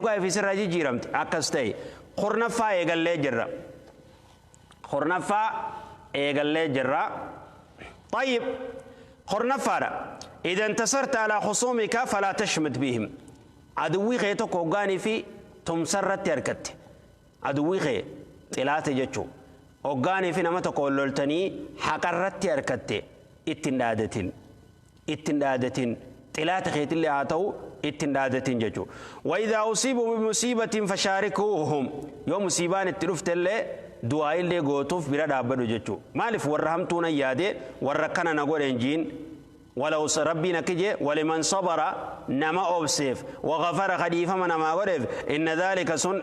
Hoggaa fi sirraa jijjiiramte akkas ta'e. 10ffaa eegallee jirra. 10ffaa eegallee jirra. طيب، 10ffaadha. إذا انتصرت على خصومك فلا تشمت بهم. Aduwwii kee tokko hoggaanii fi tumsarratti harkatte, aduwwii kee xilaate jechuu, hoggaanii fi nama tokko loltanii haqarratti harkatte, ittiin dhaadatin, ittiin dhaadatin. Xilaata keetillee haa ta'u, ittiin dhaadatin jechuu. وإذا أصيبوا بمصيبة فشاركوهم. Yoo musiibaan itti dhuftellee du'aa illee gootuuf bira dhaabbadhu jechuu. Maaliif? Warra hamtuu nan yaade, warra akkana na godhen jiin. ولو ربي نكجي ولمن صبر، نما أوبسيف، وغفر، خليفة نما غرف، إن ذلك سن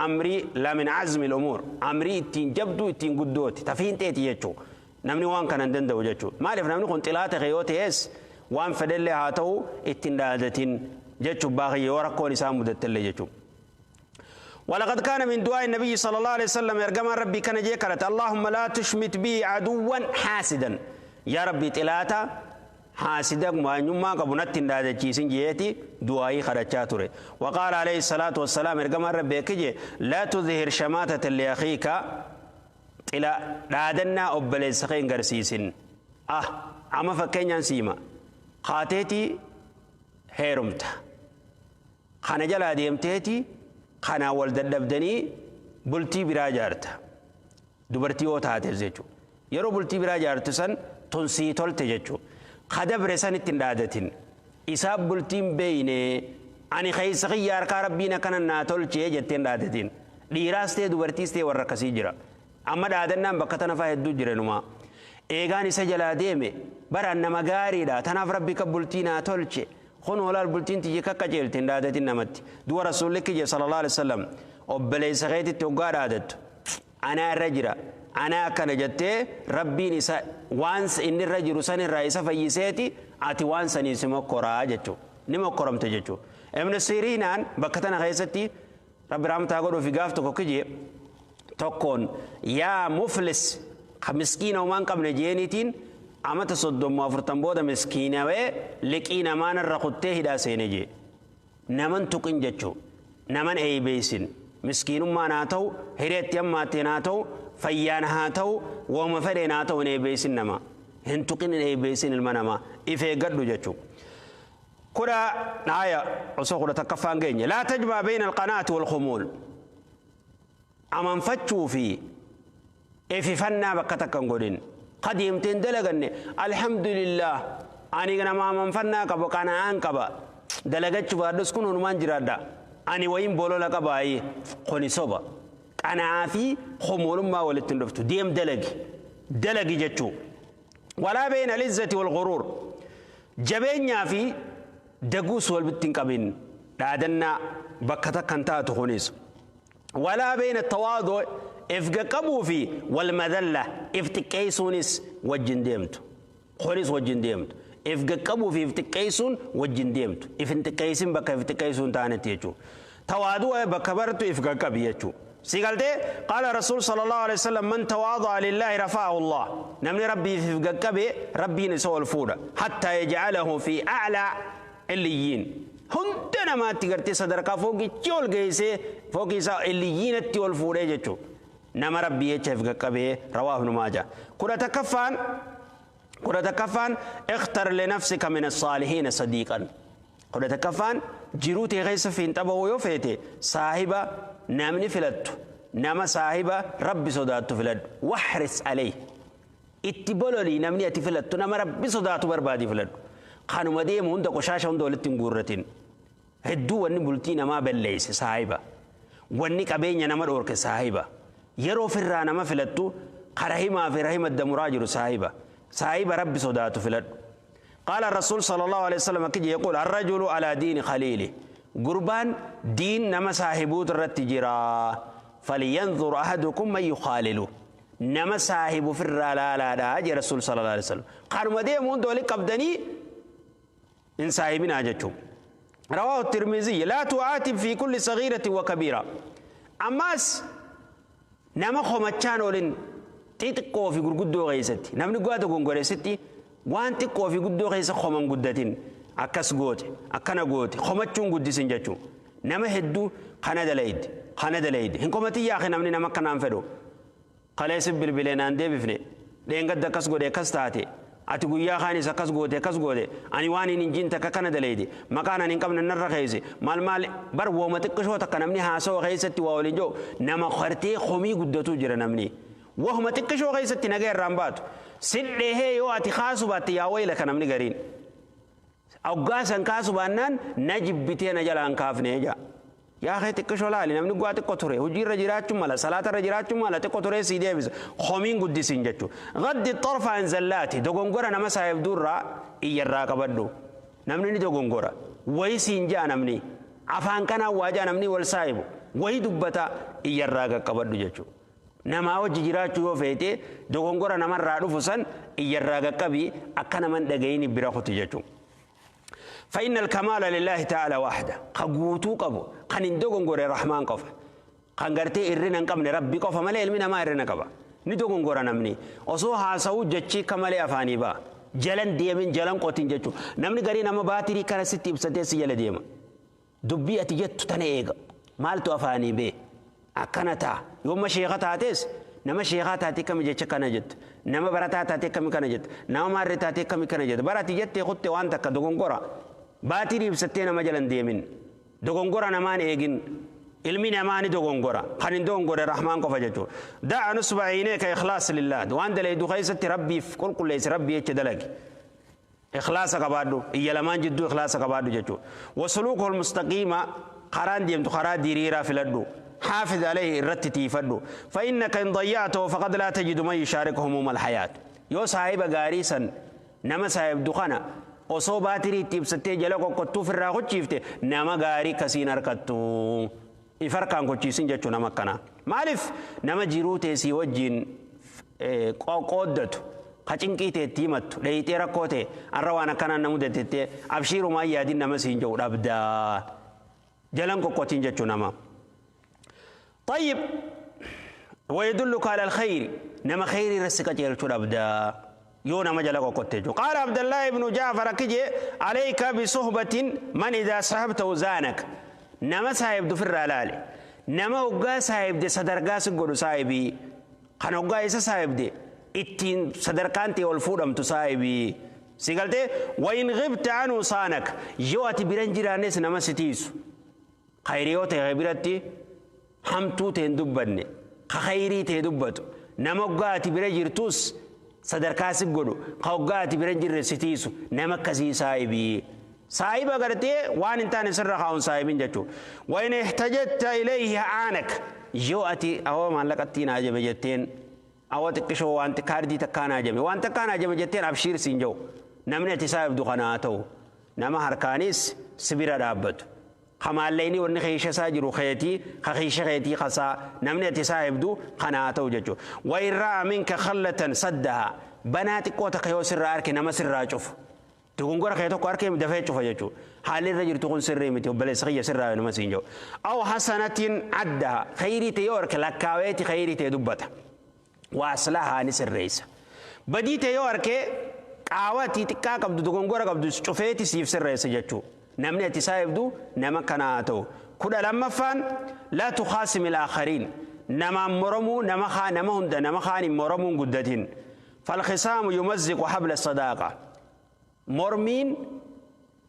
أمري لمن عزم الأمور. أمري ittiin jabduu ittiin guddooti tafiin teeti jechuu. Namni waan kana hin danda'u jechuu. Maaliif? Namni kun xilaata yoo ta'es, waan fedhellee haa ta'u, ittiin dhaadatin jechuu baaqii yoo rakkoon isaa mudattellee jechuu. ولقد كان من دعاء النبي صلى الله عليه وسلم، ergamaan Rabbii kana jee kadhate: اللهم لا تشمت بي عدوا حاسدا. يا ربي، xilaata haasida maanyummaa qabu natti hin dhaadachiisin jeeti du'aayii kadhachaa ture. وقال عليه الصلاة والسلام، ergamaan Rabbi akkije: لا تظهر شماتة لأخيك. Xila dhaadannaa obboleessa kee hin garsiisin. Ah, amma fakkeenyaan siima kaateeti heerumta, kana jalaa deemteeti kanaa wal dadhabdanii bultii biraa jaarta, dubartii yoo taateef jechuudha. Yeroo bultii biraa jaartu san tonsii tolte jechuudha. Kadabre san ittiin dhaadatin. Isaa bultiin beeyne, ani keessa kiyya harkaa Rabbiin akkana naa tolchee jetteen dhaadatin. Dhiiraas ta'e dubartiis ta'e warra akkasii jira. Amma dhaadannaan bakka tana fa'aa hedduu jira numaa. Eegaan isa jalaa deeme baraan nama gaariidha, tanaaf Rabbi ka bultii naa tolche, kun holaal bultiin tiyya kakka ceelte hin dhaadatin namatti. Du'a Rasuulli kiyya صلى الله عليه وسلم, obboleessa keetitti hoggaa dhaadattu, anaa irra jira, anaa akkana jettee, Rabbiin isa waan inni irra jiru san irraa isa fayyiseeti, ati waan sanii si mokkoraa jechuu, ni mokkoramte jechuu. Ibn Siriinaan bakka tana keessatti, Rabbi rahmataa godhuufi, gaaf tokko kijee tokkoon "yaa مفلس", ka miskiina homaan qabne jeeniitiin, amata 30 40 booda miskiinawee liqii namaan irra kuttee hidhaa seene jee. Naman tuqin jechuu, naman eeybeeysin. Miskiinummaan haa ta'u, hireetti hammaatteen haa ta'u, fayyaan haa ta'u, wooma fedheen haa ta'u, hin eeybeeysin nama, hin tuqin, hin eeybeeysin ilma namaa, if eeggadhu jechuu. Kudha aya osoo 11ffaan geenye: لا تجمع بين القناعة والخمول. Amanfachuu fi ififannaa bakka takka hin godhin. Qadiimteen dalaganne, alhamdulillah, ani nama amanfannaa qabu, qana'aan qaba, dalagachuu baadhus kun hunumaan jiraadha, ani wayin bolola qabaayi, kuni soba. Qana'aa fi khumuulummaa walitti hin dhuftu. Deem dalagi, dalagi jechuu. ولا بين العزة والغرور. Jabeenyaa fi daguus walitti hin qabin. Dhaadannaa bakka takka hin taatu kunis. ولا بين التواضع, if qaqqabuu fi والمذلة, if xiqqeessuunis wajjin deemtu. Kunis wajjin deemtu. If qaqqabuu fi if xiqqeessuun wajjin deemtu. If hin xiqqeessin bakka if xiqqeessuun taanetti jechuudha. Tawaadu'a bakka bartu if qaqqabi jechuudha. Si galtee? قال رسول صلى الله عليه وسلم: من تواضع لله رفعه الله. Namni Rabbiif if qaqqabe, Rabbiin isa ol fuudha. حتى يجعله في أعلى عليين. Hunda namaatti gartee sadarkaa fooqichi ol geessee, fooqi isaa illiyyiinatti ol fuudhee jechuudha. Nama Rabbii jecha if qaqqabee. رواه ابن ماجه. 11ffaan, 11ffaan: اختر لنفسك من الصالحين صديقا. 11ffaan, jiruu tee keessa fiinxa ba'uu yoo feete, saahiba namni filattu nama saahiba Rabbi sodaattu filadhu. واحرص عليه, itti bololii, namni ati filattu nama Rabbi sodaatu barbaadii filadhu. Kanuma deemu hunda, qoshaasha hunda walitti hin guurratin. Hedduu wanni bultii namaa balleeyse saahiba, wanni qabeenya nama dhoorke saahiba. Yeroo firraa nama filattu, kara himaa fi rahima damuraa jiru saahiba, saahiba Rabbi sodaatu filadhu. قال الرسول صلى الله عليه وسلم كجي يقول: الرجل على دين خليله. قربان دين نما صاحبوت الرتجرا، فلينظر أحدكم من يخالله. نما صاحب في لا لا لا جي رسول صلى الله عليه وسلم. قالوا ما ديمون دولي قبدني إن صاحبنا جتشو. رواه الترمذي. لا تعاتب في كل صغيرة وكبيرة. أماس nama komachaan olin xixiqqoo fi gurguddoo keessatti. Namni guwaa dogongore sitti waan xiqqoo fi guddoo keessa koman guddatin. Akkas goote, akkana goote, komachuun guddisin jechuu. Nama hedduu kana dalaydi kana dalaydi hin komatin yaa akhi namni nama akkanaan fedhu. Kaleessi bilbilee naan deebifne, dheengadda akkas godhe akkas taate, ati guyyaa kaanis akkas goote akkas goote, ani waan hin injiin takka kana dalaydi, maqaan ani hin qabne narra keesse, maal maal bar wooma xiqqishoo takka namni haasawa keessatti waa waliin jiru nama qartee komii guddatu jira namni. Wahuma xiqqishoo keessatti nagaa irraan baatu. Sidheehee yoo ati kaasu baatte yaa wayila ka namni gariin. Hoggaa san kaasu baannaan na jibbitee na jalaan kaafne jaa. Yaa kee xiqqishoo laali namni guwaa xiqqo ture hojiirra jiraachuu mala salaatarra jiraachuu mala xiqqo turee sii deebisa komiin guddisiin jechuudha. Gaddi xorfaan zallaati dogongora nama saayibduurraa iyyarraa qabadhu. Namni ni dogongora wayi siin jaa namni afaan kanaan waa jaa namni wal saayibu wayi dubbata iyyarraa qaqqabadhu jechuudha. Namaa wajji jiraachuu yoo feete dogongora namarraa dhufu san iyyarraa qaqqabii akka naman dhagayin bira kuti jechuudha. فإن الكمال لله تعالى وحده قوتو قبو قن دوغنغور الرحمن قف قن غرتي إرنا قمن ربي قف ملي علمنا ما إرنا قبا ندوغنغور نمني وصو حاسو جتشي كمالي أفاني با جلن ديمين جلن قوتين جتشو نمني غري نما باتري كان ستي بستي سيجل ديما دبي أتجت تنيغ مالتو أفاني بي أكنتا يوم شيخة تاتيس nama sheekaa taatee kami jecha kana jettu nama barataa taatee kami kana jettu nama maarree taatee kami kana jettu barati jettee kutte waan takka dogongora baatirii ibsattee nama jalan deemin dogongora namaan eegin ilmi namaa ni dogongora kan hin dogongore rahmaan qofa jechuudha da'a nusba ciineeka ikhlaas lillah waan dalaydu keessatti rabbiif qulqulleessi rabbii jecha dalagi ikhlaasa qabaadhu iyya lamaan jidduu ikhlaasa qabaadhu jechuudha wasuluuka almustaqiima karaan deemtu karaa diriiraa filadhu حافظ عليه الرت تيفدو فإنك إن ضيعته فقد لا تجد من يشارك هموم الحياة يو صاحب غاريسا نما صاحب دخانا osoo baatirii itti ibsattee jala qoqqottuu firraa kochiifte nama gaarii kasiin harkattu if harkaan kochiisin jechuu nama akkanaa maaliif nama jiruu teessii wajjiin qooddatu ka cinqii teetti himattu dheeyxee rakkoo ta'e arra waan akkanaan namu detettee abshiirumaa yaadin nama siin jedhu dhabdaa jalan qoqqotiin jechuu nama. طيب ويدلك على الخير نما خير رسك جيلتو أبدا يونا مجلق قتجو قال عبد الله بن جعفر كجي عليك بصحبة من إذا صحبته زانك نما صاحب دفر لالي نما وقا صاحب دي صدرقا سنقول صاحبي خان وقا إسا صاحب دي اتين صدرقانتي والفورم تصاحبي سيقلتي وإن غبت عنه صانك يواتي برنجرانيس نما ستيسو خيريوتي غبرتي hamtuu ta'e hin dubbanne ka khayrii ta'e dubbatu nama hoggaa ati bira jirtus sadarkaa si godhu ka hoggaa ati bira jirre si tiisu nama akkasii saahibii saahiba gartee waan hin taane sirra kaa'uun saahibiin jechuudha wain ihtajatta ilayhi aanak yoo ati awwa maallaqattii naa jame jetteen awwa xiqqishoo waan kaardii takkaa naa jame waan takkaa naa jame jetteen abshiir siin jedhu namni ati saahibdu kanaa ta'u nama harkaanis si bira dhaabbatu kamaallayni wanni keesha isaa jiru keetii ka keesha keetii kasaa namni ati saahibdu kanaa ta'u jechuudha. Wa in ra'a minka khallatan saddaha banaa xiqqoo takka yoo sirraa arke nama sirraa cufu. Dogongora kee tokko arkee dafee cufa jechuudha. Haalli irra jirtu kun sirrii miti obboleessa kiyya sirraa nama siin jedhu. Aw hasanatin addaha khayrii ta'e yoo arke lakkaaweeti khayrii ta'e dubbata. Waa aslahaa ni sirreessa. Badii ta'e yoo arke qaawatii xiqqaa qabdu dogongora qabdu cufeeti siif sirreessa jechuudha. Namni ati saahibdu nama kanaa ta'u kudha lammaffaan laa tukhaasim ilaakhariin namaan moromuu nama nama hunda nama kaan hin moromuun guddatin falkhisaamu yumazziqu habla sadaaqa mormiin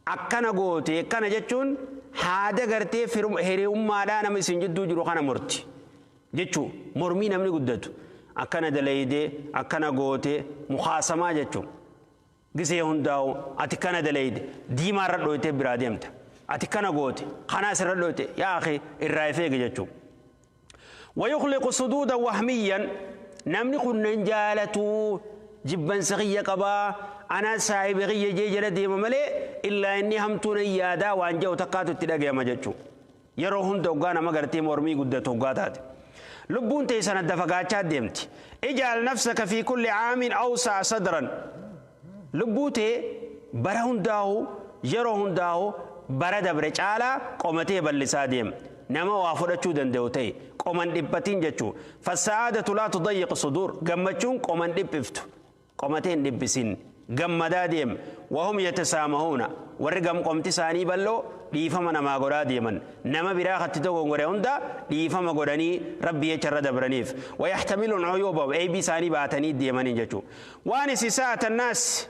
akkana goote akkana jechuun haada gartee hiriyummaadhaa nama isin jidduu jiru kana murti jechuu mormii namni guddatu akkana dalaydee akkana goote mukaasamaa jechuu gisee hundaa'u ati kana dalayde diimaa irra dhoytee biraa deemta ati kana goote kanaas irra dhoyte yaa akhi irraa ifeege jechuu ويخلق صدودا وهميا نمني كنا جالتو جبا سغية قبا أنا صاحب غية جي جل ديما ملي إلا إني همتون يادا وأن جو تقاتو تلاقي ما جتشو يروهن دوغانا ما قرتي مرمي قد توغاتات لبون تيسان الدفقات ديمتي اجعل نفسك في كل عام أوسع صدرا لبوتي bara hundaa'u yeroo hundaa'u bara dabre caalaa qomatee bal'isaa deema. Nama waa fudhachuu danda'u ta'e qoman dhiphatiin jechuu. Fassaadatu laa tudayyiqu suduur gammachuun qoman dhiphiftu qomatee hin dhiphisin Gammadaa deem. Wahum yatasaamahuuna, warri gamqomti isaanii bal'oo dhiifama namaa godhaa deeman, nama biraa katti dogongore hunda dhiifama godhanii Rabbi jecha irra dabraniif. Wayaxtamiluun cuyuubahum, eeybii isaanii baatanii deemanii jechuu. Waan isaa'ata annaas,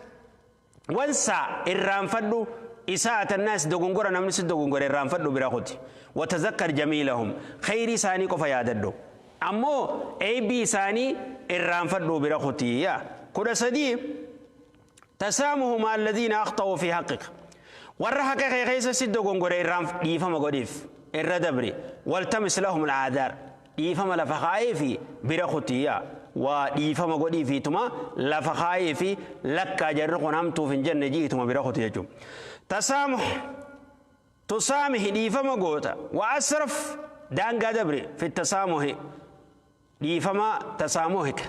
wansaa irraanfadhu. Isaa'ata annaas, dogongora namni si dogongore irraanfadhu bira kuti. Watazakkar jamiilahum, khayrii isaanii qofa yaadadhu, ammoo eeybii isaanii irraanfadhu bira kuti. Yaa 13, تسامح مع الذين أخطأوا في حقك، warra haqa kee keessa si dogongore irraan dhiifama godhiif, irra dabri. والتمس لهم الأعذار, dhiifama lafa kaa'ee fi bira kutiyyaa waa dhiifama godhii fiituma lafa kaa'ee fi lakkaa jarri kun hamtuuf hin jenne jiituma bira kuti jechuudha. تسامح, تسامح, dhiifama goota. وأسرف, daangaa dabri, في التسامح, dhiifama, تسامحك,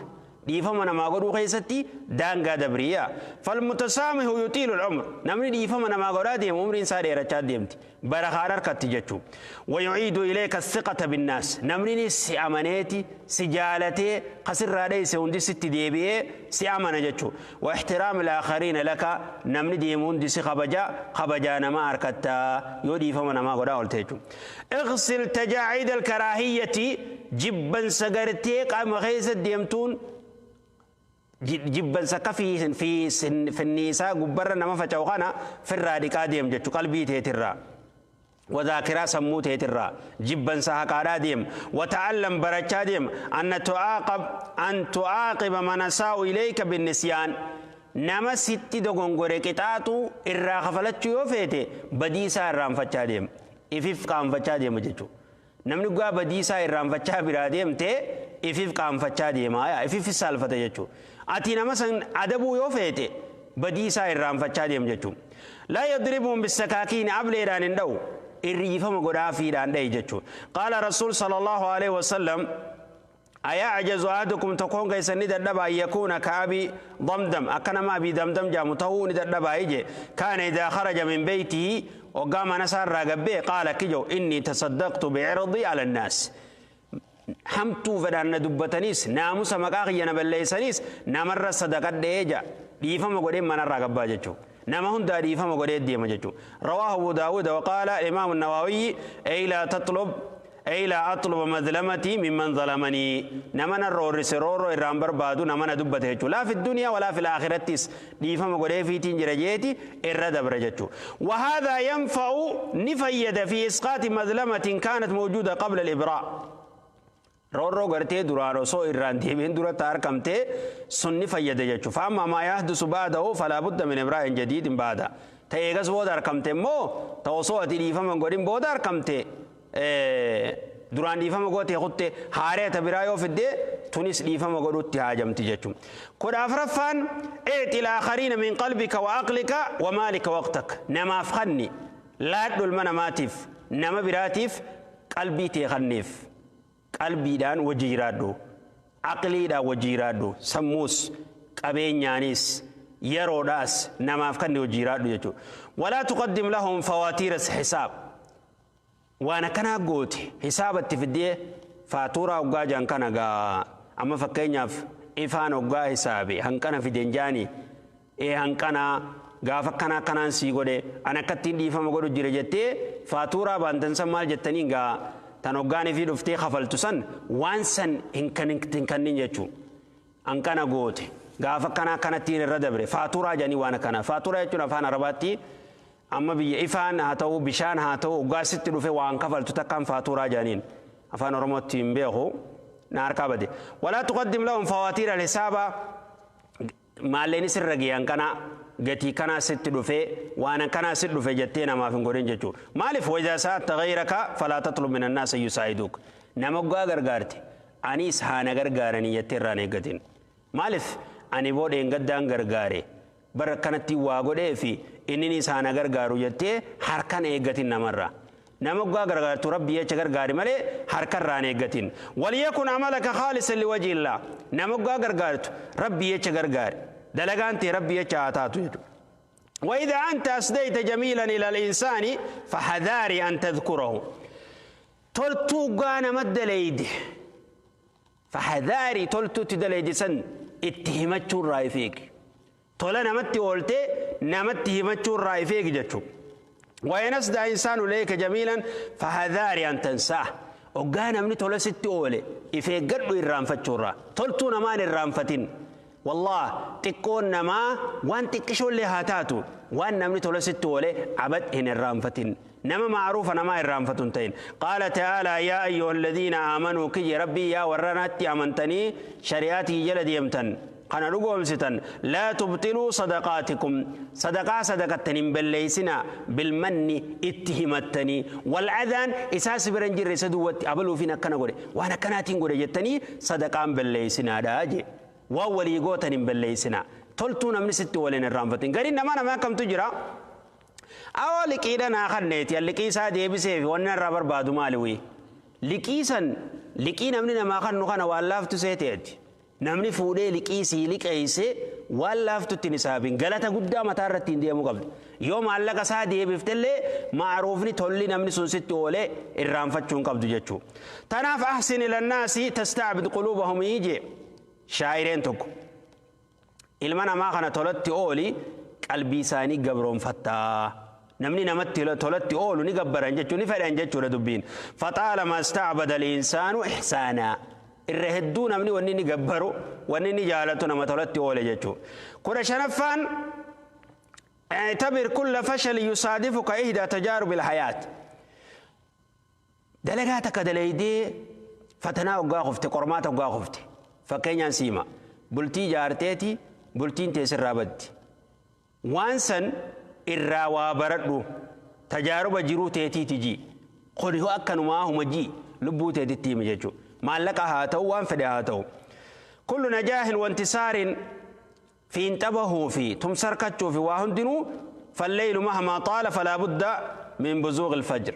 dhiifama namaa godhuu keessatti daangaa dabriya. فالمتسامح يطيل العمر, namni dhiifama namaa godhaa deemu umriin isaa dheerachaa deemti, barakaan harkatti jechuu. ويعيد إليك الثقة بالناس, namni si amaneeti si jaalatee kasirraa dheeyse hundi sitti deebi'ee si amana jechuu. واحترام الآخرين لك, namni deemu hundi si kabaja, kabajaa namaa harkattaa yoo dhiifama namaa godhaa oolte jechuu. اغسل تجاعيد الكراهية, jibbansa gartee qaama keessa deemtuun, jibbansa akka finniisaa gubbarra nama faca'u kana firraa dhiqaa deem jechuu. Qalbii teetirraa, وذاكرة sammuu teetirraa jibbansa haqaadhaa deem. وتعلم, barachaa deem, أن تعاقب أن تعاقب من أساء إليك بالنسيان, nama sitti dogongore qixaaxu irraa kafalachuu yoo feete badiisaa irraanfachaa deem, ifif qaanfachaa deema jechuudha. Namni dhugaa badiisaa irraanfachaa biraa deemte ifif qaanfachaa deema, ifif saalfata jechuudha. Ati nama san adabuu yoo feete badiisaa irraanfachaa deem jechuudha. لا يضربهم بالسكاكين, ableedhaan hin dha'u, irriifama godhaafiidhaan dha'i jechuudha. قال رسول صلى الله عليه وسلم: أيعجز أحدكم, tokkoon keessan ni dadhaba, أن يكون كأبي ضمضم, akka nama Abii Damdam jaamu ta'uu ni dadhaba ije? كان إذا خرج من بيته, وقام نسار راقبه, قال كجو: إني تصدقت بعرضي على الناس. Hamtuu fedhaan na dubbataniis, naamusa maqaa kiyya na balleessaniis, namarra sadaqadhee ja, dhiifama godhee manarraa gabbaa jechuudha. Nama hundaa dhiifama godhee deema jechuudha. رواه أبو داود. وقال الإمام النووي: أي لا تطلب، أي لا أطلب مظلمتي ممن ظلمني, nama na roorrise roorroo irraan barbaadu nama na dubbate jechuudha. لا في الدنيا ولا في الآخرة, dhiifama godhee fiitiin jira jeeti irra dabra jechuudha. وهذا ينفع, ni fayyada, في إسقاط مظلمة كانت موجودة قبل الإبراء, roorroo gartee duraan osoo irraan deebiin duratti argamte sun ni fayyada jechuudha. فأما ما يحدث بعده فلا بد من إبراء جديد بعد, ta'eegas booda argamte immoo, ta osoo ati dhiifama godhin booda argamte, duraan dhiifama goote kutte, haaree ta biraa yoo fidde tunis dhiifama godhutti haajamti jechuudha. 14ffaan: اعط الآخرين من قلبك وعقلك ومالك ووقتك, namaaf kanni, laadhu ilma namaatiif, nama biraatiif qalbii tee kanniif, qalbiidhaan wajji jiraadhu, aqliidhaan wajji jiraadhu, sammuus qabeenyaanis yeroodhaas namaaf kanni wajji jiraadhu jechuudha. ولا تقدم لهم فواتير حساب, waan akkanaa goote hisaabatti fiddee faatuuraa hoggaa jaan kana gaa. Amma fakkeenyaaf ifaan hoggaa hisaabe hanqana fiden jaani, ee hanqana gaafa akkana akkanaan sii godhe, an akkattiin dhiifama godhu jira jettee faatuuraa baantan san maal jettanii gaa, tan hoggaan ifii dhuftee kafaltu san waan san hin kannin jechuu. Hanqana goote gaafa akkana akkanattiin irra dabre faatuuraa jedhanii waan akkana. Faatuuraa jechuun afaan Arabaatti amma biyya ifaan haa ta'u, bishaan haa ta'u, hoggaasitti dhufe waan kafaltu takkaan faatuuraa jedhaniin. Afaan Oromootti hin beeku, na harkaa bade. ولا تقدم لهم فواتير الحساب, maalleen sirra geeyyan kana, gatii kanaa sitti dhufe, waan akkanaa sitti dhufe jettee namaaf hin godhin jechuudha. Maaliif? وإذا ساعدت غيرك فلا تطلب من الناس أن يساعدوك, nama hoggaa gargaarte anis haa na gargaaranii jettee irraan eeggatin. Maaliif? Ani boodheen gaddaan gargaare bara akkanatti waa godhee fi inninis haa na gargaaru jettee harkan eeggatin namarraa. Nama hoggaa gargaartu Rabbi jecha gargaari malee harkarraan eeggatin. وليكن عملك خالصا لوجه الله, nama hoggaa gargaartu Rabbi jecha gargaari, dalagaan tee Rabbi jecha haa taatu jechuudha. وإذا أنت أسديت جميلا إلى الإنسان فحذاري أن تذكره, toltuu gaa nama dalayde, فحذاري, toltuu itti dalayde san itti himachuu irraa ifeegi. Tola namatti ooltee namatti himachuu irraa if eegi jechuudha. وإن أسدى إنسان إليك جميلا فحذاري أن تنساه. Oggaa namni tola sitti oole if eeggadhu irraanfachuurraa. Toltuu namaan irraanfatin. Wallah, xiqqoon namaa waan xiqqishoollee haa taatu, waan namni tola sitti oole abad hin irraanfatin. Nama macruufa namaa irraanfatu hin ta'in. قال تعالى يا أيها الذين آمنوا, kiyya Rabbii, yaa warra natti amantanii shari'aatii jala deemtan, kana dhugoomsitan, لا تبطلوا صدقاتكم, sadaqaa sadaqattan hin balleeysinaa, بالمن, itti himattanii, والأذى, isaas bira hin jirre isa duwwatti abaluufin akkana godhe, waan akkanaatiin godhe jettanii sadaqaan balleeysinaadha jee. Waan walii gootan hin balleeysinaa. Toltuu namni sitti waliin irraanfatin. Gariin namaa nama akkamtu jira? Awoo, liqiidha naa kanneeti, liqii isaa deebiseef wanni irraa barbaadu maali? Wii liqii san, liqii namni namaa kannu kana waan laaftu seeteeti. Namni fuudhee liqii sii liqeeyse waan laaftutti hin hisaabin. Galata guddaa mataa irratti hin deemuu qabdu. Yoo maallaqa isaa deebiftellee macruufni, tolli namni sun sitti oolee irraanfachuu hin qabdu jechuu. Tanaaf أحسن إلى الناس تستعبد قلوبهم jee shaayireen tokko. Ilma namaa kana tolatti ooli, qalbii isaanii gabroonfattaa. Namni namatti tolatti oolu ni gabbaran jechuu, ni fedhan jechuudha dubbiin. فطالما استعبد الإنسان إحسانا, irra hedduu namni wanni ni gabbaru, wanni ni jaalatu nama tolatti oole jechuu. 15ffaan, اعتبر كل فشل يصادفك إحدى تجارب الحياة. Dalagaa takka dalaydee fatanaa hoggaa kufte, qormaata hoggaa kufte, fakkeenyaan siima, bultii jaarteeti, bultiin teessirraa baddi, waan san irraa waa baradhu. Tajaaruba jiruu teetiiti ji kuni, akkanumaa huma ji lubbuu teetitti himi jechuudha. Maallaqa haa ta'u, waan fedhe haa ta'u. كل نجاح وانتصار, fiinxabahuu fi tumsarkachuu fi waa hundinuu, فالليل مهما طال فلا بد من بزوغ الفجر.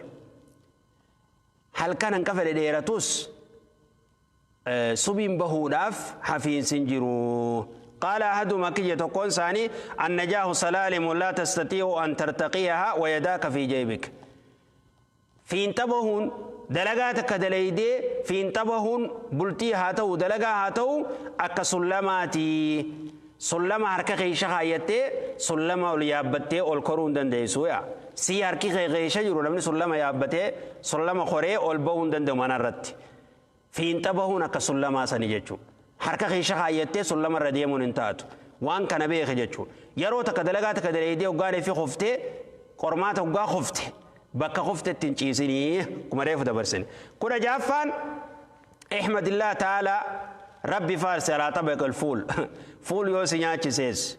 Halkan hanqa fedhe dheeratus subiin bahuudhaaf hafiinsi hin jiru. قال أحدهما, kiyya tokkoon isaanii, النجاح سلالم لا تستطيع أن ترتقيها ويداك في جيبك. Fiinxa bahuun, dalagaa takka dalaydee fiinxa bahuun, bultii haa ta'u, dalagaa haa ta'u, akka sullamaati. Sullama harka keessa kaayyattee sullama ol yaabbattee ol koruu hin dandeessu. Yaa sii harki keessa jiru, namni sullama yaabbatee sullama koree ol bahuu hin danda'u mana irratti. Fiinxa bahuun akka sullamaa sani jechuudha. Harka keessa kaayyattee sullama irra deemuun hin taatu. Waan kana beeke jechuudha. Yeroo takka dalagaa takka dalaydee hoggaan fi kuftee, qormaata hoggaa kufte, bakka kuftetti hin ciisinii, kuma reefu dabarsine. 16ffaan, احمد الله تعالى, Rabbi faarsi, على طبق الفول. Fuul yoo si nyaachisees,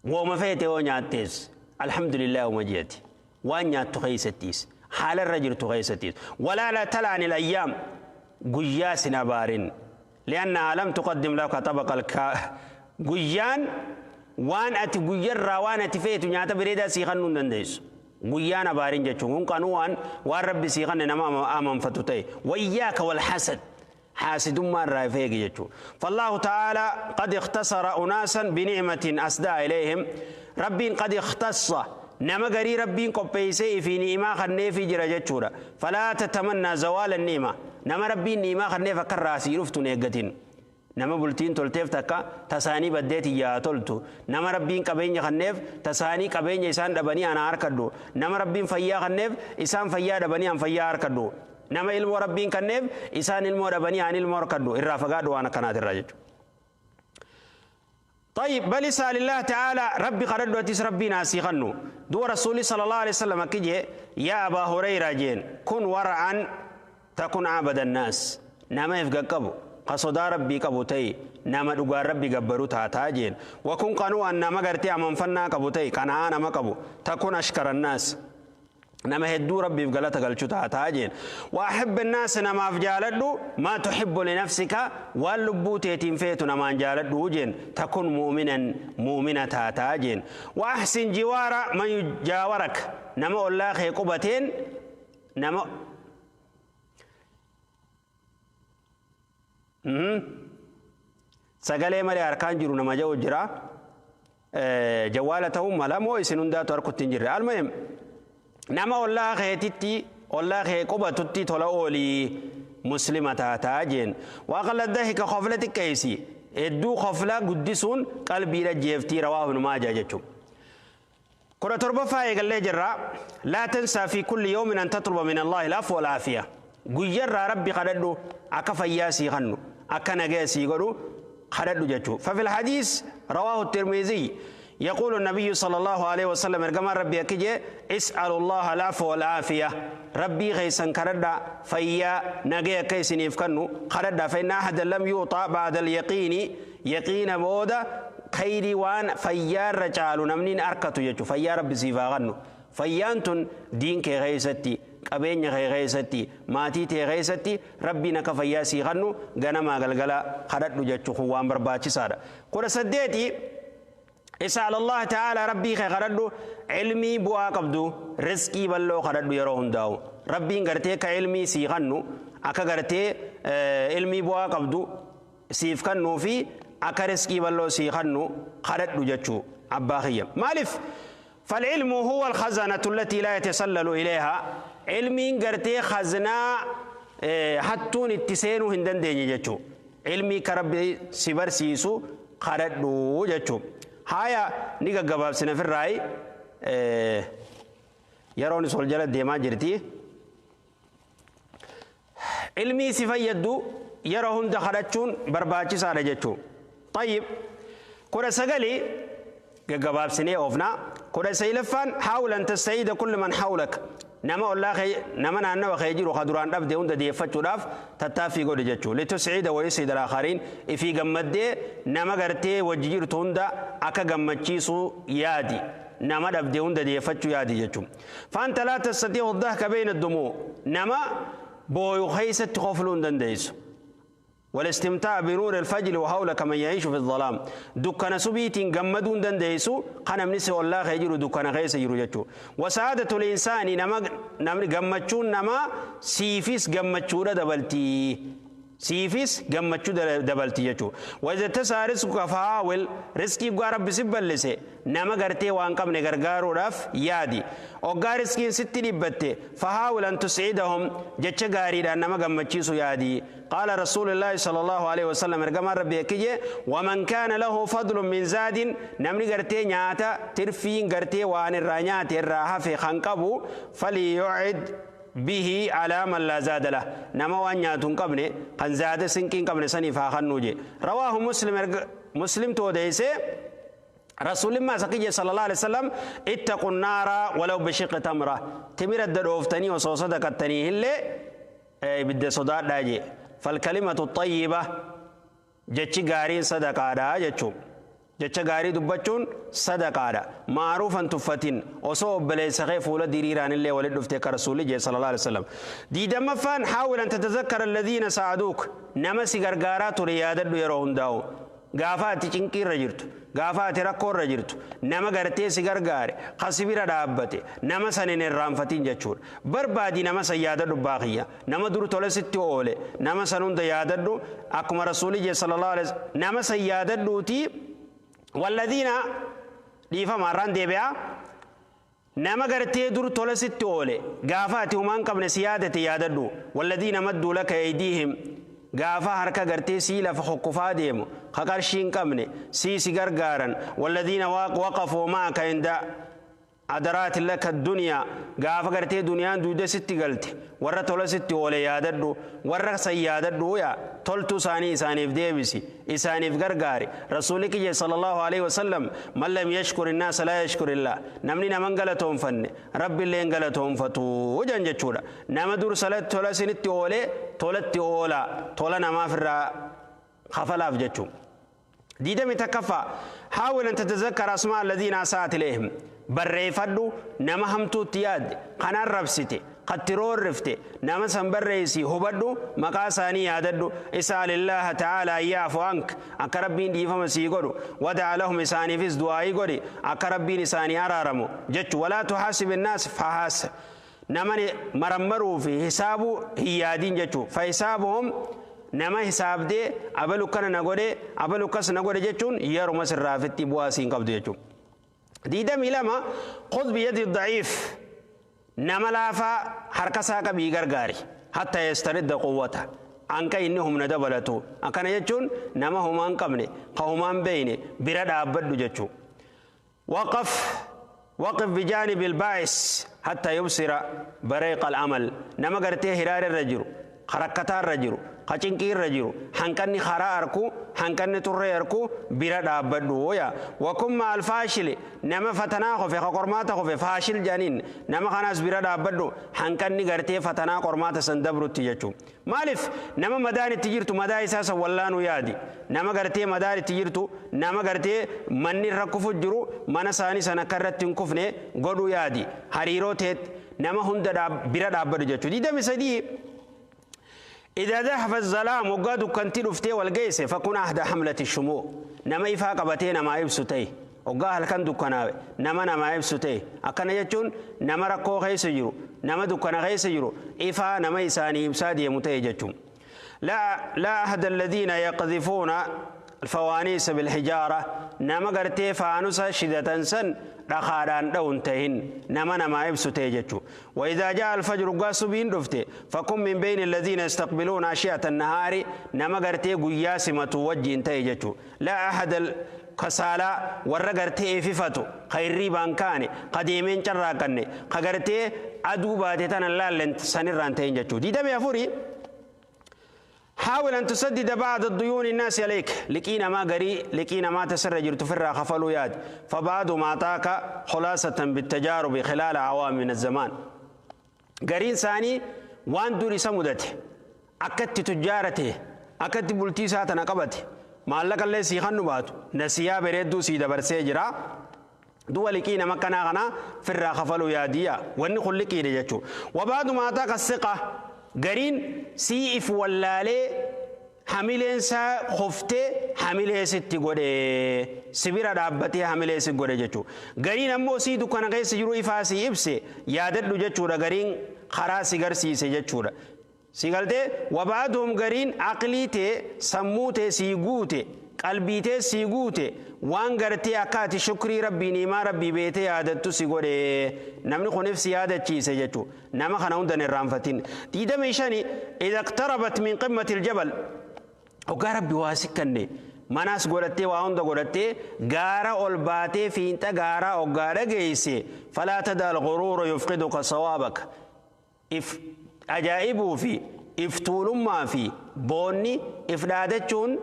wooma feete yoo nyaattees, الحمد لله uma jeeti. Waan nyaattu keeysattiis, haala irra jirtu keeysattiis. ولا لا تلعن الأيام, guyyaa sin abaarin, لأنها لم تقدم لك طبق الكا. Guyyaan waan ati guyyarraa waan ati feetu nyaata bareedaa sii kennuu hin dandeessu. Guyyaan abaarin jechuun kun kanuu waan Rabbi sii kenne nama amanfatu ta'e. وإياك والحسد, xaasidummaa irraa if eegi jechuudha. فالله تعالى قد اختصر أناسا بنعمة أسدى إليهم. Rabbiin قد اختص, nama garii Rabbiin qopheessee fi ni'imaa kenneefii jira jechuudha. فلا تتمنى زوال النعمة, nama Rabbiin ni'imaa kenneef akka irraa sii dhuftu hin eeggatin. Nama bultiin tolteef takka tasaanii baddeeti yaa toltu. Nama Rabbiin qabeenya kenneef tasaanii qabeenya isaan dhabanii ana harkadhu. Nama Rabbiin fayyaa kenneef isaan fayyaa dhabanii an fayyaa harkadhu. Nama ilmoo Rabbiin kenneef isaan ilmoo dhabanii an ilmoo harkadhu. Irraa fagaadhu waan akkanaatirraa jechuudha. طيب، بل اسأل الله تعالى, ربي قرد وتيس ربي ناسي خنو دو. رسولي صلى الله عليه وسلم كجي يا أبا هريرة جين، كن ورعا تكن أعبد الناس. نما يفقى قبو قصدا ربي قبو تي، نما دقا ربي قبرو تاتا جين. وكن قنوعا, نما قرتي أمن فنا قبو تي، قناعة نما قبو، تكن أشكر الناس, nama hedduu Rabbiif galata galchu taataa jeen. وأحب الناس, namaaf jaaladhu, ما تحب لنفسك, waan lubbuu teetiin feetu namaan jaaladhu jeen, تكن مؤمنا, mu'mina taataa jeen. وأحسن جوار من يجاورك, nama ollaa kee qubateen, nama sagalee malee harkaan jiru nama ja'u jira. Jawwaala ta'uu mala moo isin hundaatu harkutti hin jirre. المهم, nama ollaa keetitti, ollaa kee qubatutti tola oolii, muslima taataa jeen. وأقل الضحك, kofla xiqqeessi. Hedduu kofla guddisuun qalbiidha jeeftii. Rawaahu Ibnu Maajaa jechuudha. 17ffaa eegallee jirra. Laa tansaa fi kulli yawmin an tatluba min Allaahi al-afwa wal-aafiya. Guyyarraa Rabbi kadhadhu akka fayyaa sii kannu, akka nagaya sii godhu kadhadhu jechuudha. ففي الحديث رواه الترمذي يقول النبي صلى الله عليه وسلم ergamaan Rabbi akki jee: اسألوا الله العفو والعافية. Rabbii keessan kadhadha, fayyaa nagaya akka isiniif kannu kadhadha. فإن أحدا لم يعطى بعد اليقين. Yaqiina booda khayrii waan fayyaarra caalu namni hin arkatu jechuudha. Fayyaa Rabbi siif haa kennu. Fayyaan tun diin kee keessatti, qabeenya kee keessatti, maatii tee keessatti Rabbiin akka fayyaa sii kennu ganamaa galgala kadhadhu jechuu kun waan barbaachisaadha. 18, اسأل الله تعالى. Rabbii kee kadhadhu ilmii bu'aa qabdu, rizqii bal'oo kadhadhu yeroo hundaa'u. Rabbiin gartee ka ilmii sii kennu, akka gartee ilmii bu'aa qabdu siif kennuu fi akka rizqii bal'oo sii kennu kadhadhu jechuu abbaa kiyya. Maaliif? فالعلم هو الخزنة التي لا يتسلل إليها. Ilmiin gartee khaznaa hattuun itti seenuu hin dandeenye jechuu. Ilmii ka Rabbi si barsiisu kadhadhu jechuu. Haya, ni gaggabaabsina firraayi, yeroon is ol jala deemaa jirti. Ilmii si fayyaddu yeroo hunda kadhachuun barbaachisaadha jechuu. طيب, 19 gaggabaabsinee oofna. 19ffaan: حاول أن تسعد كل من حولك. Nama ollaa kee, nama naannawa kee jiru ka duraan dhabde hunda deeffachuudhaaf tattaaffii godhi jechuu. لتسعد ويسعد الآخرين. Ifii gammaddee nama gartee wajji jirtu hunda akka gammachiisuu yaadi, nama dhabde hunda deeffachuu yaadi jechuu. فأنت لا تستطيع الضحك بين الدموع. Nama booyu keeysatti kofluu hin dandeessu. والاستمتاع بنور الفجر وحولك من يعيش في الظلام. Dukkana subiitiin gammaduun dandeessu kan namni si ollaa kee jiru dukkana keessa jiru jechuu. وسعادة الإنسان, nama namni gammachuun nama siifis gammachuudha dabaltii, siifis gammachuu dabalti jechuu. وإذا اتسع رزقك فحاول. Riskii ggaa Rabbi si bal'ise nama gartee waan qabne gargaaruudhaaf yaadi. Oggaa riskiin sitti dhibbatte فحاول أن تسعدهم. Jecha gaariidhaan nama gammachiisu yaadi. قال رسول الله صلى الله عليه وسلم, ergamaan Rabbi akki jee: ومن كان له فضل من زاد, namni gartee nyaata tirfiin gartee waan irraa nyaate irraa hafe kan qabu, فليعد به على من لا زاد له. Nama waan nyaatu hin qabne, kan zaada sinqii hin qabne saniif haa kennuu je. رواه مسلم. Muslim odeeyse. رسول ما سقي صلى الله عليه وسلم: اتقوا النار ولو بشق تمرة. Timira dadhooftanii osoo sadaqattanii illee ibidda sodaadhaa je. فالكلمة الطيبة, jechi gaariin sadaqaadha jechuun. Jecha gaarii dubbachuun sadaqaadha. Maaruufan tuffatin, osoo obboleessa kee fuula diriiraan illee walit dhufte, akka Rasuulli jee صلى الله عليه وسلم. 20ffaan: حاول أن تتذكر الذين ساعدوك. Nama si gargaaraa ture yaadadhu yeroo hundaa'u. Gaafa ati cinqiirra jirtu, gaafa ati rakkoorra jirtu, nama gartee si gargaare, kasi bira dhaabbate, nama san hin irraanfatin jechuudha. Barbaadi, nama san yaadadhu baaqiyya. Nama dur tole sitti oole, nama san hunda yaadadhu. Akkuma Rasuulli jee صلى الله عليه وسلم, nama san yaadadhuutii. والذين, dhiifama, har'aan deebi'a. Nama gartee dur tola sitti oole, gaafa ati humaan qabne si yaadate yaadadhu. والذين مدوا لك أيديهم, gaafa harka gartee sii lafa hokkufaa deemu ka qarshii hin qabne sii si gargaaran. والذين وقفوا معك عند عثرات لك الدنيا, gaafa gartee duniyaan duuda sitti galte warra tola sitti oole yaadadhu. Warra san yaadadhu, yaa toltu isaanii isaaniif deebisi, isaaniif gargaari. Rasuulli kiyya صلى الله عليه وسلم: من لم يشكر الناس لا يشكر الله. Namni naman galatoonfanne Rabbi illee hin galatoonfatu jan jechuudha. Nama dur tola isinitti oole tolatti oola, tola namaaf irraa kafalaaf jechuudha. 21ffaa: حاول أن تتذكر أسماء الذين أسأت إليهم. Barreeffadhu, nama hamtuutti yaadde, kan arrabsite, katti roorrifte, nama san barreessi, hubadhu, maqaa isaanii yaadadhu. اسأل الله تعالى أن يعفو عنك, akka Rabbiin dhiifama sii godhu. وادع لهم, isaaniifis du'aayii godhi akka Rabbiin isaanii araaramu jechu. ولا تحاسب الناس فحسب. Nama marammaruu fi hisaabuu hin yaadin jechu. فحسابهم, nama hisaabdee abalu kana na godhe, abalu kas na godhe jechuun yeruma sirraafitti bu'aa siin qabdu jechuudha. 22, خذ بيد الضعيف. Nama laafaa harka isaa qabii gargaari. حتى يسترد قوته. Anka inni humna dabalatu. Akkana jechuun nama humaan qabne, ka humaan beeyne bira dhaabbadhu jechuu. وقف وقف بجانب الباعث حتى يبصر بريق العمل. نما قرتي هرار الرجل، خركتا الرجل، قچنكي الرجل، حنكني خرا أركو، حنكني تري أركو، برا دابدو ويا. وكم مع الفاشل، نما فتنا خفي، خقرمات خفي، فاشل جانين، نما خناس برا دابدو، حنكني قرتي فتنا قرمات سندبرو تيجو. مالف، نما مداني تجيرتو، مداني ساسا ولانو يادي. نما قرتي مداني تجيرتو، نما قرتي مني ركفو جرو، منا ساني سنكرت تنكفني، قدو يادي. هريرو تيت، نما هند برا دابدو جچو. دي دمي سدي. إذا ذهب الظلام وقادوا كنتي رفتي والقيس فكن أحد حملة الشموع. نما إفاق بتين ما يبسطي. وقاه كان دكاناوي. نما نما يبسطي. أكن يجون نما ركو غيس يجرو. نما دكان غيس يجرو. إفا نما إساني يبسادي متيجتون. لا أحد الذين يقذفون الفوانيس بالحجارة. نما قرتي فانوس شدة سن رخاران دون تهن. نما نما يبسطي جتشو. وإذا جاء الفجر قاسبين رفتي فكن من بين الذين يستقبلون أشياء النهار. نما قرتي قياسمة وجه انتهي جتشو. لا أحد الكسالى ورقرتي ففتو خيري بانكاني قديمين شراكني خقرتي أدو باتتنا لا سنران تهن جتشو. دي دم يفوري. حاول أن تسدد بعض الديون الناس عليك. لكينا ما قري، لكينا ما تسرج تفرع خفلوا ياد. فبعض ما أعطاك خلاصة بالتجارب خلال أعوام من الزمان. قرين ثاني وان دوري سمدته أكدت تجارته أكدت بلتي ساتنا قبته ما لك الله سيخن باتو نسيا بريدو سيدا برسيجرا دول لكينا مكانا غنا فرع خفلوا ياديا ونخل لكينا جاتشو. وبعض ما أعطاك الثقة قرين سيف ولالي حميلين سا خفته حميلين ستي قولي سبيرا دابتي حميلين ستي قولي جاتشو. قرين أمو سيدو كان غيس جرو إفاسي إبسي ياددلو جاتشو قرين خراسي قرسي سي جاتشو سيقالتي. وبعدهم قرين عقليتي سموتي سيقوتي قلبيتي سيقوتي وان قرتي أكاتي شكري ربي نيما ربي بيتي عادتو سيقولي نمني خو نفسي عادت شي سيجتو نما خناون دن الرانفتين تيدا ميشاني. إذا اقتربت من قمة الجبل وقال ربي واسكني مناس قولتي وعند قولتي غارة أولباتي في انت غارة أو غارة جيسي فلا تدع الغرور يفقدك صوابك. إف أجائبه في إفتول ما في بوني إفلادتشون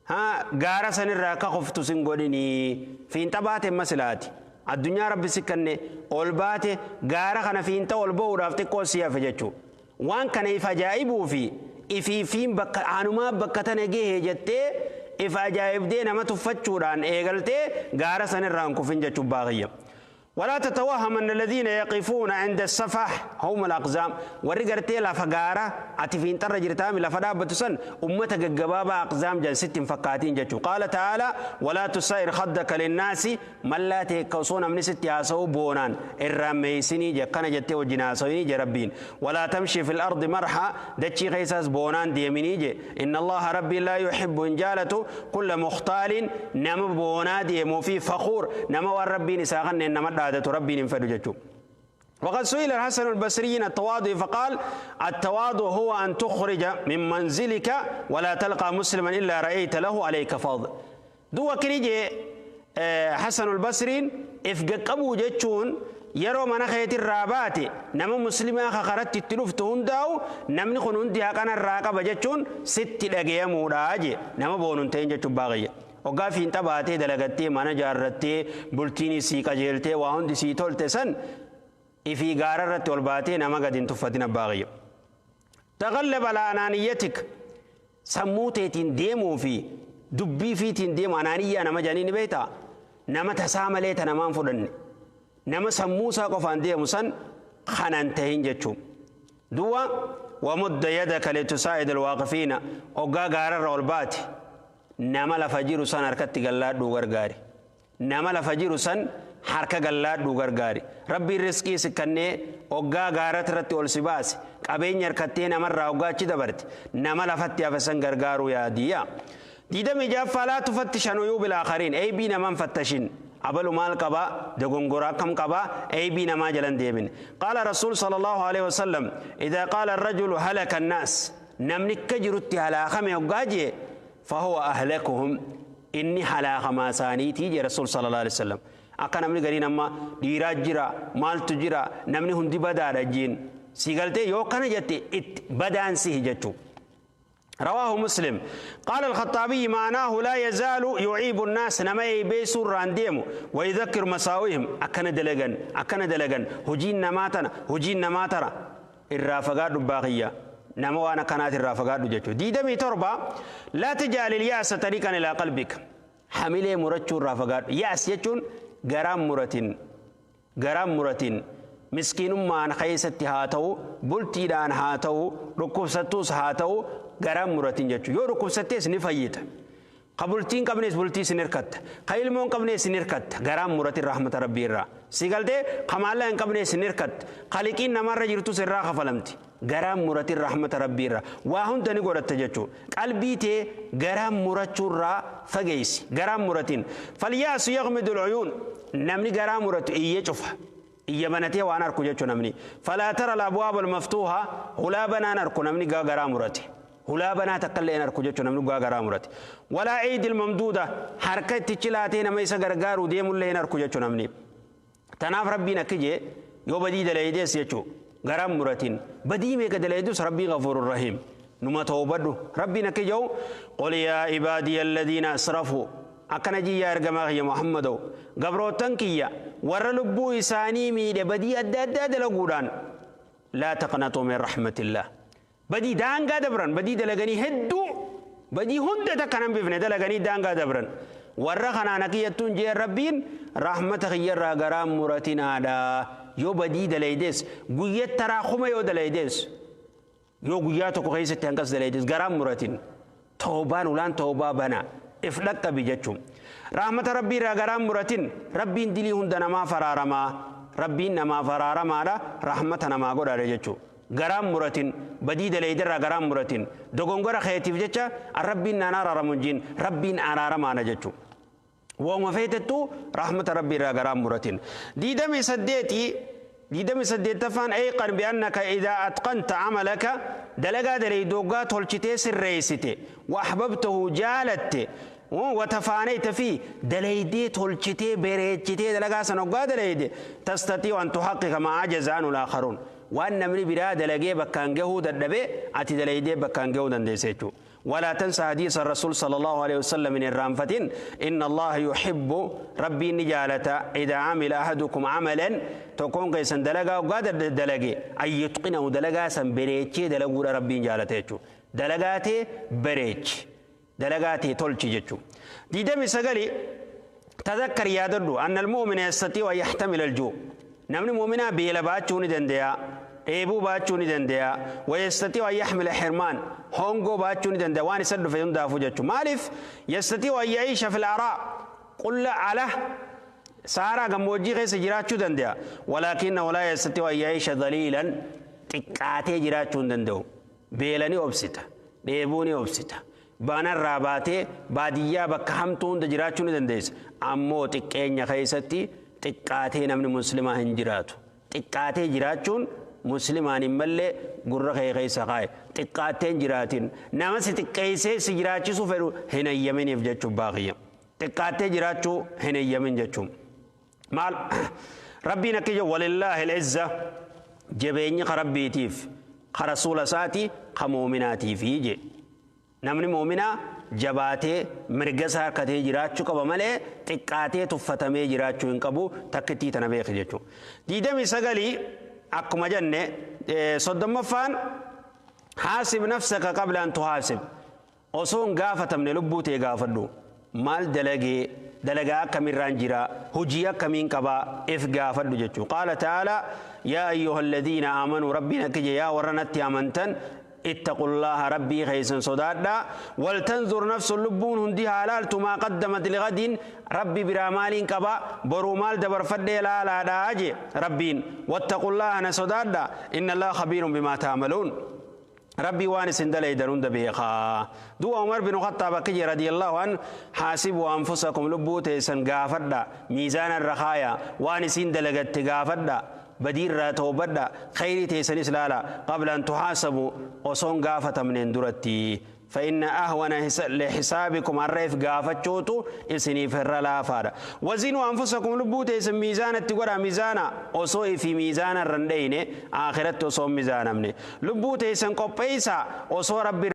ها غارة سنراك خفتو سنقولني في انت باتي مسلاتي الدنيا ربي سكني أولباتي غارة خنا في انت أولبو رافتي كوسيا فجتشو وان كان إفجائبه في إفي فين بك عنما بكتنا جه جتة إفجائب دينا ما تفتشوران إيجلتي غارة سنراك فين جتشو باغية. ولا تتوهم أن الذين يقفون عند الصفح هم الأقزام. ورجرتي لا فقارة أتفين ترى جرتامي لا فدا بتسن أمتك الجبابة أقزام جن ست فقاتين جتشو. قال تعالى ولا تسائر خدك للناس من لا تكوصون من ست ياسو بونان الرميسني جكنا جتي وجناسوني جربين. ولا تمشي في الأرض مرحا دتشي غيساس بونان ديميني جي. إن الله ربي لا يحب إنجالته كل مختال نم بونا ديمو في فخور نم والربي نساغن إنما عادة ربي ننفد جتشو. وقد سئل الحسن البصري عن التواضع فقال التواضع هو أن تخرج من منزلك ولا تلقى مسلما إلا رأيت له عليك فضل. دو كريجي حسن البصري إفقق أبو جتشون yeroo mana keetii irraa baate nama muslimaa kakaratti itti dhuftu hundaa'u namni kun hundi haqana irraa qaba jechuun sitti dhagayamuudha je nama boonuun ta'in jechuun baaqiyya. Hoggaa fiinxa baatee dalagattee mana jaarrattee bultiin sii qajeeltee waa hundi sii tolte san ifii gaara irratti ol baatee nama gadi hin tuffatin baaqiyya. Taqallab alaa anaaniyyatik sammuu teetiin deemuu fi dubbii fiitiin deemu anaaniyyaa nama jedhanii ni beektaa? Nama tasaa malee ta namaan fudhanne. Nama sammuu isaa qofaan deemu san kanan tahin jechuun. Du'a wamudda yadaka litusaa'id alwaaqifiina hoggaa gaararra ol baate nama lafa jiru san harkatti gallaadhuu gargaari. Nama lafa jiru san harka gallaadhuu gargaari. Rabbiin riskii si kennee hoggaa gaarratti irratti ol si baase qabeenya harkattee namarraa hoggaa achi dabarte nama lafatti hafe san gargaaruu yaadiyya. Diidami jaaffaa laa tufattishan uyuubil aakhariin eebii namaan fattashin. أبلو مال قبا دغنغورا كم قبا أي بي نما جلن ديبن. قال رسول صلى الله عليه وسلم إذا قال الرجل هلك الناس Namni akka jirutti halaakame hoggaa jee fahuwa ahlakuhum inni halaakamaa isaaniitii jee Rasuul sallallahu alaihi wasallam. Akka namni gariin amma dhiiraa jira maaltu jira namni hundi badaadha jiin si galtee yoo kana jette itti badaan sihi jechuu. رواه مسلم. قال الخطابي معناه لا يزال يعيب الناس نما يبيسور رانديمو ويذكر مساويهم أكن دلغن أكن دلغن هجين نماتنا هجين نماتنا الرافقات الباقية نما وانا كانت الرافقات جتو ديدمي تربة لا تجعل اليأس طريقا إلى قلبك حمله مرتشو الرافقات يأس يجون غرام مرتين غرام مرتين مسكين ما خيستي هاتو بلتيدان هاتو ركوبستوس هاتو غرام مرتين جتو يو ركوبستيس نفيت قبلتين قبنيس بلتي سنركت قيلمون قبنيس سنركت غرام مرتين رحمة ربي الرا سيقلتي قمالا قبنيس سنركت خالقين نمر جرتو سرا خفلمتي غرام مرتين رحمة ربي الرا واهن تني قولت جتو قلبي تي غرام مرتشو را فقيس غرام مرتين فالياس يغمد العيون نمني غرام مرت إيه شوفها إيه بنتي وأنا أركو جتو نمني فلا ترى الأبواب المفتوحة ولا بنا نركو نمني غرام مرتي ولا بنات تقل إن أركو جتو نمني غرام مرتي ولا عيد الممدودة حركة تشلاتين ما يسقر غارو ديم اللي نركو جتو نمني تناف ربنا كجي يو بدي دليدس يجو غرام مرتين بدي ميك دليدس ربي غفور الرحيم نما توبدو ربنا كجو قل يا عبادي الذين أسرفوا أكنجي يا إرجما يا محمد قبروتن كيا ور لبو إساني ميد بدي أدى أدى دلقودان لا تقنطوا من رحمة الله بدي دانغا دبرن بدي دلغني هدو بدي هند تكنم بفنه دلغني دانغا دبرن ور خنا نكيتون جي ربين رحمة خير غرام مرتين دا يو بدي دليدس غيت تراخم يو دليدس يو غياتو كويس تنقص دليدس غرام مرتين توبان ولان توبا بنا افلق بجچو رحمة ربي را غرام مرتين ربين دلي هند نما فرارما ربين نما فرارما را رحمة نما غدا رجچو غرام مرتين بدي دليدر را غرام مرتين دوغونغرا خيتيف جچا ربين نانا رمجين ربين ارارما نجچو وما فيتتو رحمة ربي را غرام مرتين ديدمي سديتي ديدمي سديت فان ايقن بأنك إذا أتقنت عملك دلقا دلي دوغا تولشتي سريستي وأحببته جالت وتفانيت فيه دليدي تولشتي بريتشتي دلقا سنوغا دليدي تستطيع أن تحقق ما عجز عنه الآخرون وأن نمري برا دلقي بكان جهود النبي أتي دليدي بكان جهود ديسيتو. ولا تنسى حديث الرسول صلى الله عليه وسلم من الرامفتين إن الله يحب ربي نجالة إذا عمل أحدكم عملا تكون قيسا دلقا وقادر دلقي أن يتقنه دلقا سنبريتشي دلقو ربي نجالته دلقاتي بريتش دلقاتي تولشي جتشو. دي سقلي تذكر يا دلو أن المؤمن يستطيع أن يحتمل الجوع نمني مؤمنا بيلا باتشوني دنديا ايبو باتشوني دنديا ويستطيع أن يحمل حرمان هونغو باتشوني دنديا واني سدو في دافو جتشو مالف يستطيع أن يعيش في العراء قل على سارا قموجي غيس جراتشو دنديا ولكنه لا يستطيع أن يعيش ذليلا تكاتي جراتشون دندو بيلاني أوبسيتا ديبوني أوبسيتا بانا الراباتي بادية بكهمتون دجراتشوني دنديس أمو تكين خيستي تكاتي نمني مسلمة هنجراتو تكاتي جراتشون مسلمان ملي قرة خيسا قاي تكاتين جراتين نمس تكيسي سجراتشو سفرو هنا يمين يفجتشو باقية تكاتي جراتشو هنا يمين جتشو مال ربي نكيجو ولله العزة جبيني خربي تيف خرسول ساتي خمومناتي فيجي نمني مؤمنا جباتي مرقسها كتي جراتشو قبا ملي تكاتي تفتمي جراتشو انقبو تكتي تنبيخ جتشو ديدمي سقلي أكما جنة صدام فان حاسب نفسك قبل أن تحاسب أصون قافة من لبوتي قافتو مال دلقي دلقا كمين رانجرا هجيا كمين كبا إف قافتو جتشو. قال تعالى يا أيها الذين آمنوا ربنا كجي يا ورنتي آمنتن اتقوا الله ربي خيسن صدادا ولتنظر نفس اللبون هندي حلالت ما قدمت لغد ربي برامال كبا برومال دبر فدي لا لا داجي ربين واتقوا الله نصدادا إن الله خبير بما تعملون ربي وانس اندلي درون دبيخا دو عمر بن الخطاب كجي رضي الله عنه حاسبوا أنفسكم لبوتيسن غافدا ميزان الرخايا وانس اندلغت غافدا Badii irraa toobadha, khayrii teessanis laala. Qabla an tuhaasabu, osoon gaafatamneen duratti. فإن أهون لحسابكم الريف قافتشوتو إسني في الرلافة. وزنوا أنفسكم، لبو تيسن ميزان التقرى ميزانا أصوي في ميزان الرندين آخرت أصو ميزان أمني. لبو تيسن قبيسا أصو ربي.